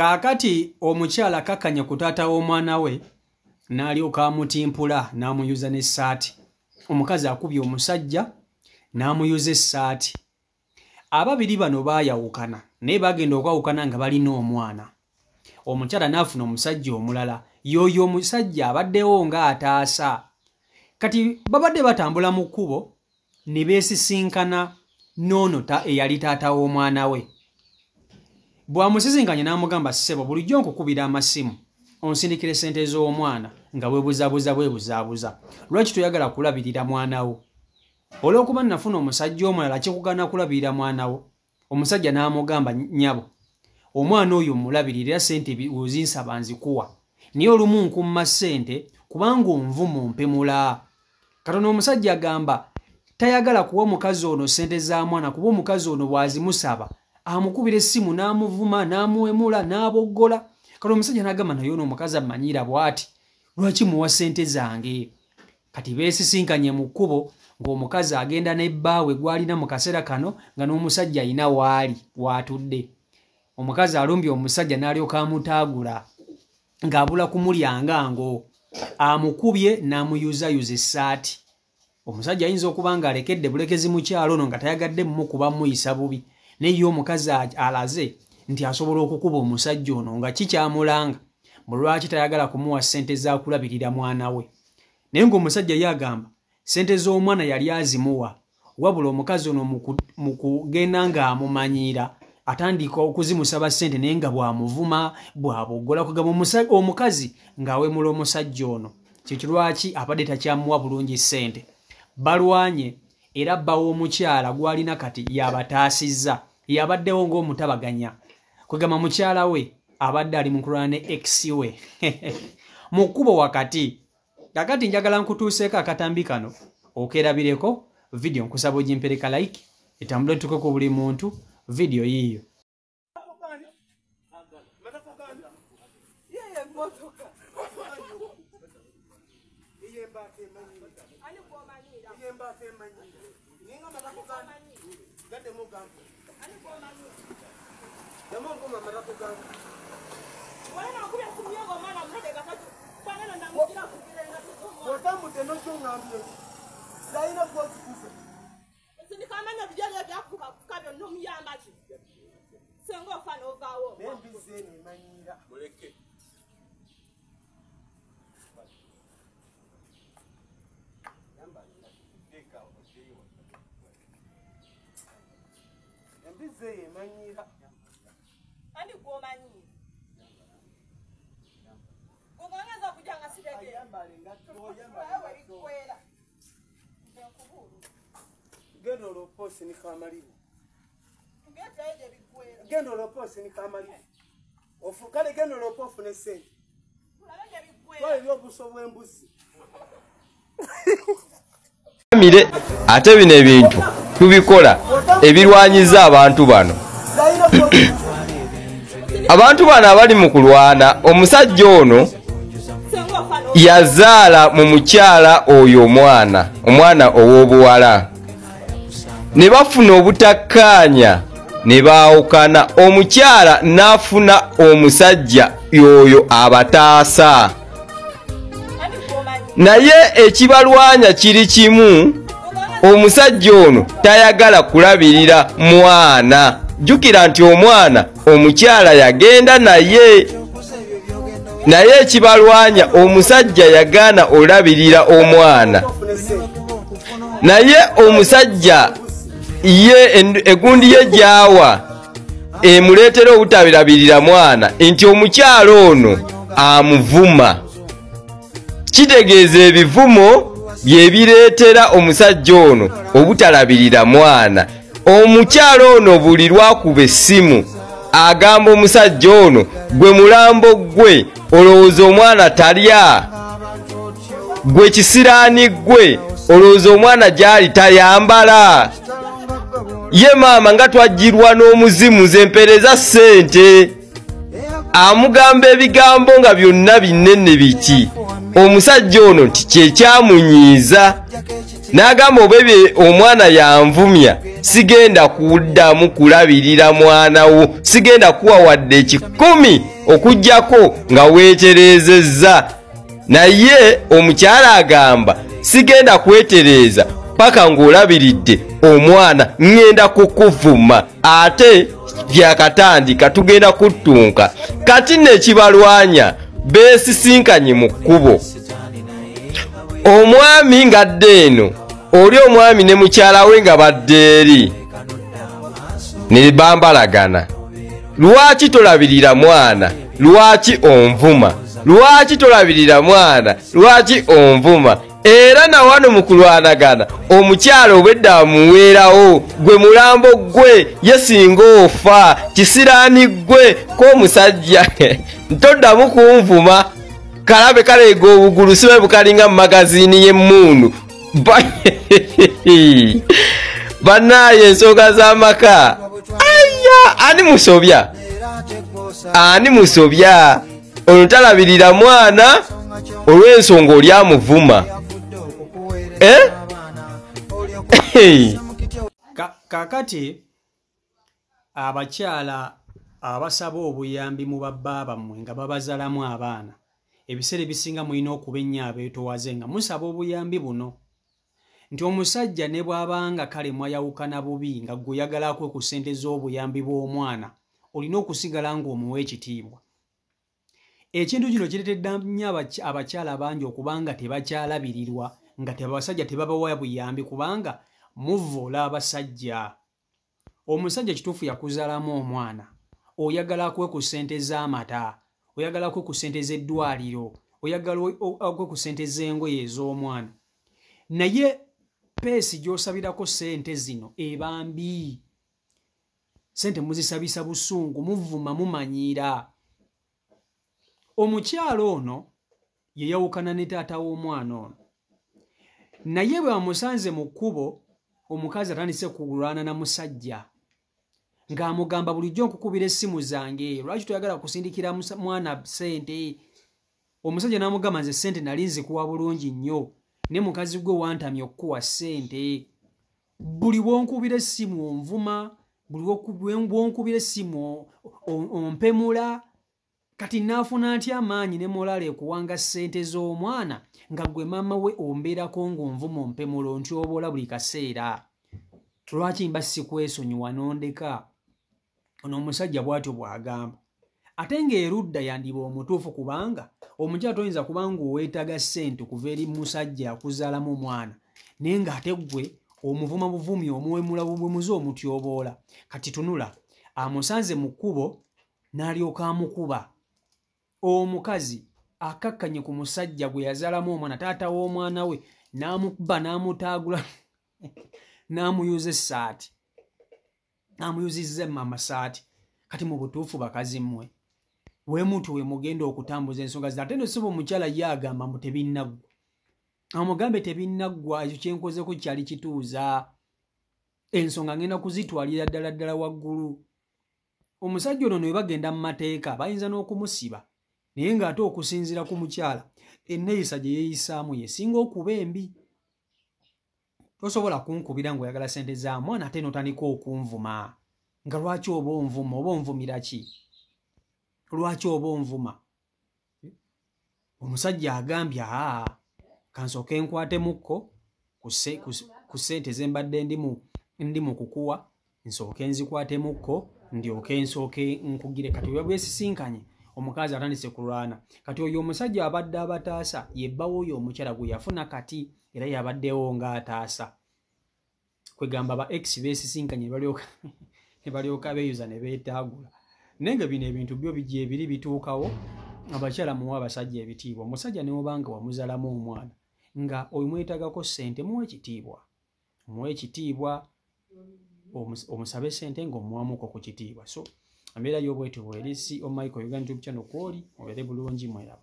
Kaakati omukyala kakanye ku taata w'omwana we n'alyoka amutimpula n'amuyuza n'essaati. Omukazi akubye omusajja n'amuyuza essaati. Ababiri bano baayawukana naye bagenda okwawukana nga balina omwana. Omukyala n'afuna omusajja omulala, y'oyo omusajja abaddewo ng'ataasa. Kati babadde batambula mu kkubo ne beesisinkana n'ono eyali taata w'omwana we. Bw'amusisinkanye n'amugamba, ssebo bulijjo nkukubira amasimu onsindikire ssente z'omwana nga weebuzaabuza bwebuzaabuza. Lwaki toyagala kulabirira mwana wo? Olw'okuba nafuna omusajja omulala kikugaana kulabirira mwana wo. Omusajja n'amugamba, nnyabo omwana oyo mmulabirira era ssente ozinsaba nzikuwa, naye olumu nkumma ssente kubanga onvuma ompemula. Katono omusajja agamba tayagala kuwa mukazi ono ssente za mwana kuba omukazi ono bw'azimusaba amukubira essimu n'amuvuma n'amuwemula n'aboggola. Kati omusajja n'agamba naye ono omukazi ammanyiira bw'ati, lwaki muwa ssente zange? Kati beesisinkanye mu kkubo ng'omukazi agenda n'ebbaawe gw'alina mu kaseera kano nga n'omusajja alina waali w'atudde. Omukazi alumbye omusajja n'alyoka amutaagula ng'abula kumulya ngango, amukubye n'amuyuzayuza essaati. Omusajja ayinza okuba ng'alekedde bulekezi mukyalo ono nga tayagadde mmukuba muyisa bubi, naye ye omukazi alaze nti asobola okukuba omusajja ono nga kikyamulanga mu lwaki tayagala kumuwa ssente za kulabirira mwana we. Naye ng'omusajja ye agamba ssente z'omwana yali azimuwa, wabula omukazi ono mu kugenda ng'amumanyiira atandika okuzimusaba ssente naye nga bw'amuvuma bw'aboggola, kugamba omukazi ng'awemula omusajja ono. Kye lwaki abadde takyamuwa bulungi ssente. Balwanye era bba w'omukyala gw'alina kati y'abataasizza, yabaddewo ng'omutabaganya. Kwegamba mukyala we abadde ali mu kulwana ne ex we mu kkubo wakati. Kakati njagala nkutuuseeko akatambi kano okerabireko. Vidiyo nkusaba ogimpereka like etambule etuuke ku buli muntu. Vidiyo yiiyo. Mire ate bino ebintu tubikola ebirwanyiza abantu bano. Abantu bano abali mu kulwana, omusajja ono yazaala mu mukyala oyo omwana ow'obuwala, ne bafuna obutakkaanya ne baawukana. Omukyala n'afuna omusajja yoyo abataasa, naye ekibalwanya kiri kimu, omusajja ono tayagala kulabirira mwana. Jjukira nti omwana omukyala yagenda naye, naye ekibalwanya omusajja yagaana olabirira omwana. Naye omusajja ye egundi ye gy'awa emuleetera obutabirabirira mwana, nti omukyala ono amuvuma. Kitegeeza ebivumo bye bireetera omusajja ono obutalabirira mwana. Omukyala ono buli lwakuba essimu agamba omusajja ono, gwe mulambo gwe olowooza omwana talya, gwe kisiraani gwe olowooza omwana gy'ali tayambala. Ye maama nga twajjirwa n'omuzimu nze mpeereza ssente. Amugamba ebigambo nga byonna binene biki. Omusajja ono nti kyekyamunyiiza n'agamba oba omwana yanvumya, sigenda kuddamu kulabirira mwana wo, sigenda kuwa wadde 10 Okuggyako nga weetereezezza. Naye omukyala agamba sigenda kwetereeza paka ng'olabiridde omwana, ŋŋenda kukuvuma ate byakatandika tugenda kuttunka. Kati nno ekibalwanya beesisinkanye mu kkubo. Omwami ng'adde eno, oli omwami ne mukyala we nga badde eri ne bambalagana. Lwaki tolabirira mwana? Lwaki onvuma? Lwaki tolabirira mwana? Lwaki onvuma? Era na wano mu kulwanagana omukyala obwedda amuweerawo, gwe mulambo gwe ye singa ofa kisiraani gwe k'omusajja ntoddamu kunvuma. Kalabe kaleega obugulu sibe bukalinga mu magaziini y'emmundu. Bannaaye ensonga z'amaka. Aya, ani musobya? Ani musobya? Ono talabirira mwana olw'ensonga oli amuvuma. Kaakati abakyala abasaba obuyambi mu babba bammwe nga babazalamu abaana, ebiseera ebisinga mulina okuba ennyo abeetowaze nga musaba obuyambi buno. Nti omusajja ne bw'abanga kale mwayawukana bubi nga gwe oyagala akwe ku ssente z'obuyambi bw'omwana, olina okusigala ng'omuwa ekitiibwa. Ekintu kino kireetedde nnyo abakyala bangi okubanga tebakyalabirirwa, nga abasajja tebabawa buyambi kubanga muvvoola abasajja. Omusajja kituufu yakuzaalamu omwana, oyagala akwe ku ssente z'amata, oyagala akwe ku ssente z'eddwaliro, oyagala akwe ku ssente z'engoye ez'omwana. Naye peesi gy'osabirako ssente zino eba mbi. Ssente muzisabisa busungu, muvuma, mumanyiira. Omukyala ono ye yawukana ne taata w'omwana ono. Naye bwe bamusanze mu kkubo, omukazi atandise kulwana na musajja ng'amugamba bulijjo nkukubira essimu zange, lwaki toyagala kusindikira mwana ssente? Omusajja n'amugamba nze ssente nali nzikuwa bulungi nnyo, ne mukazi gwe wantamye okukuwa ssente. Buli bw'onkubira essimu onvuma, buli bw'onkubira essimu ompemula. Kati naafuna ntya amaanyi ne molala ekuwanga ssente z'omwana nga gwe maama we ombeerako ng'onvuma ompemula ontyoboola buli kaseera? Lwaki mba sikwesonyiwa n'ondeka? Ono omusajja bw'atyo bw'agamba. Ate ng'erudda yandiba omutuufu kubanga omukyala toyinza kubanga oweetaaga ssente okuva eri musajja akuzaalamu omwana, naye ng'ate ggwe omuvuma buvumi, omuwemula bubwemuzi, omutyoboola. Kati tunula, amusanze mu kkubo n'alyoka amukuba. Omukazi akakkanye ku musajja gwe yazaalamu omwana, taata w'omwana we, n'amukuba n'amutaagula n'amuyuza essaati, n'amuyuzizza amasaati. Kati mu butuufu bakazi mmwe wemuntu we mugenda okutambuza ensonga zino. Ate nno ssebo omukyala ye agamba mbu tebinnaggwa, amugambe tebinnaggwa, ekyo kyenkozeko kyali kituuza, ensonga ngenda kuzitwalira ddala ddala waggulu. Omusajja ono ne bagenda mu mateeka bayinza n'okumusiba, naye ng'ate okusinziira ku mukyala enneeyisa gye yeeyisaamu yesinga okuba embi. Tosobola kunkubira ng'oyagala ssente za mwana ate n'otandika okunvuma. Nga lwaki oba onvuma? Oba onvumira ki? Lwaki oba onvuma? Omusajja agambye aa kansooke nkwatemukko ku ssente ze mbadde ndi mu kukuwa, nsooke nzikwatemukko ndyoke nsooke nkugire. Kati bwe bwesisinkanye omukazi atandise kulwana. Kati oyo omusajja abadde abataasa ye bba w'oyo omukyala gwe yafuna kati, era yabaddewo ng'ataasa. Kwegamba ba ex beesisinkanye ne balyoka beeyuza ne beetaagula. Naye nga bino ebintu byo bijja ebiri bituukawo. Abakyala muwe abasajja ebitiibwa. Omusajja ne bw'obanga wamuzaalamu omwana nga omwetaagako ssente, muwe ekitiibwa, muwe ekitiibwa, omusabe ssente ng'omuwamuko ku kitiibwa. So embeera y'obwetyo bweri. Si Michael Uganda YouTube channel kwoli, mubeere bulungi, mweraba.